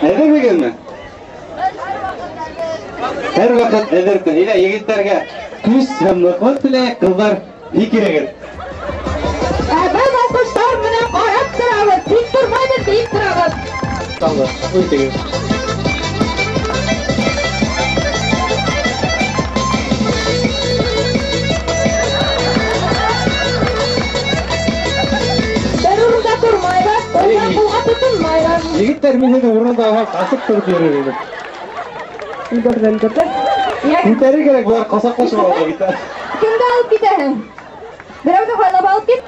Әҙерһегеҙме? Һәр ваҡыт әҙер. Әйҙә, егеттәргә көс һәм ныҡлыҡ теләйек, ҡыҙҙар, һикерегеҙ. Ә беҙ алҡыштар менән ҡарап торабыҙ, тик тормайбыҙ, тиеп торабыҙ. Алла, үтегеҙ. Бер урында тормайбыҙ, ҡулдан ҡулға тотонмайбыҙ. Егеттәр, мин һеҙҙең урында асып тороп йөрөр инем. Өлгөрҙө, өлгөрҙө. Күтәрер кәрәк, былар ҡосаҡлашып алып китә. Кемде алып китәһең? Берәүҙе һайлап алып кит.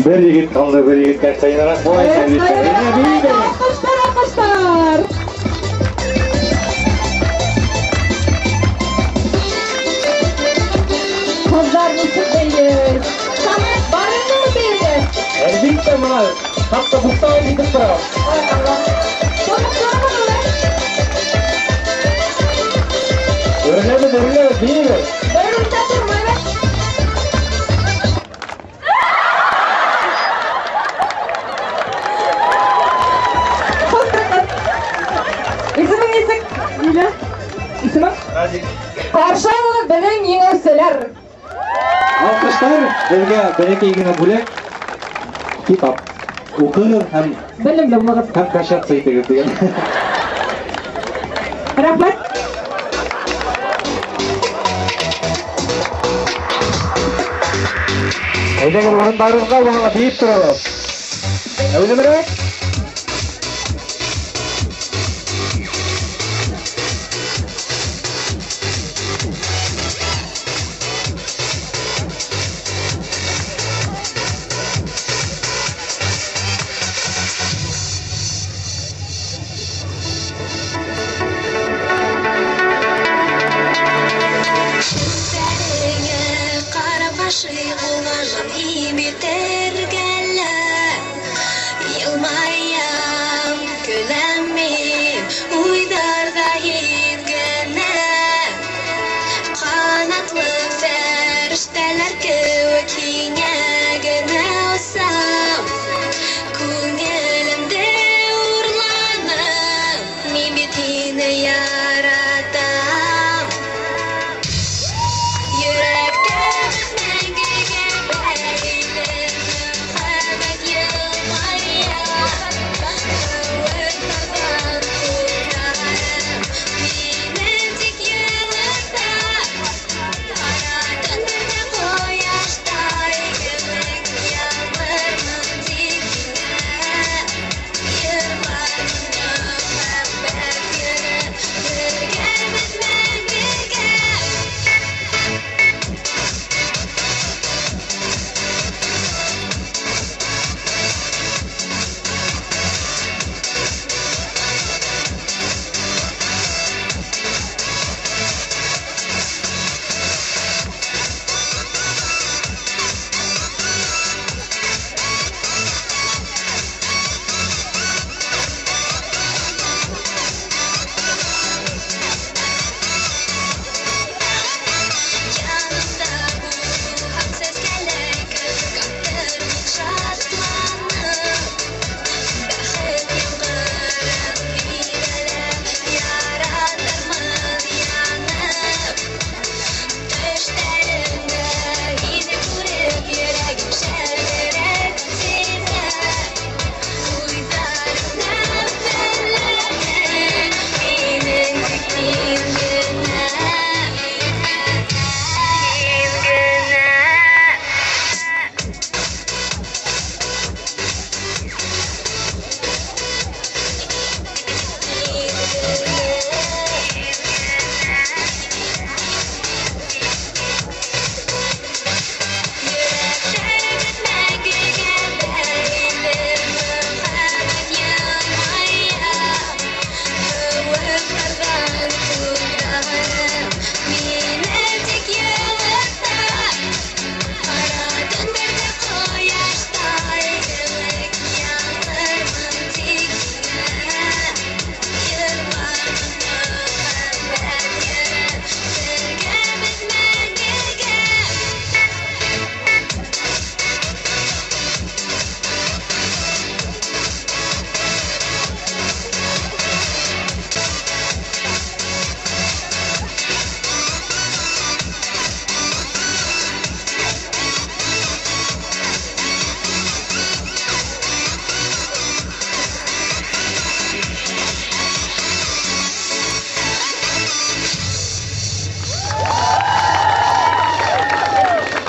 Бер егет ҡалды, бер егеткә ҡыйыныраҡ була икән. Алҡыштар, алҡыштар. Ҡыҙҙар нисек бейей? Самат, барыңмы бейергә? Әлбиттә, бына хатта буҡтауы китеп тора. Өреләбеҙ, өреләбеҙ, бейегеҙ. Бер урында тормайбыҙ. Исемең нисек? Лиля. Исемең? Радик. Ҡаршы алығыҙ беҙҙең еңеүселәр. Алҡыштар, беҙгә бәләкәй генә бүләк. Китап. Уҡығыҙ һәм белемле булығыҙ. Һәм качаться итегеҙ тигән. Рәхмәт. Әйҙәгеҙ, урындарығыҙға булһа бейеп торабыҙ. Әүҙемерәк.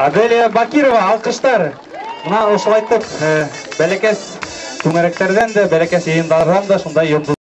Аделия Бакирова, алҡыштар. Бына ошолайтып, бәләкәс түңәрәктәрҙән дә, бәләкәс йыйындарҙан да шундай йондоҙ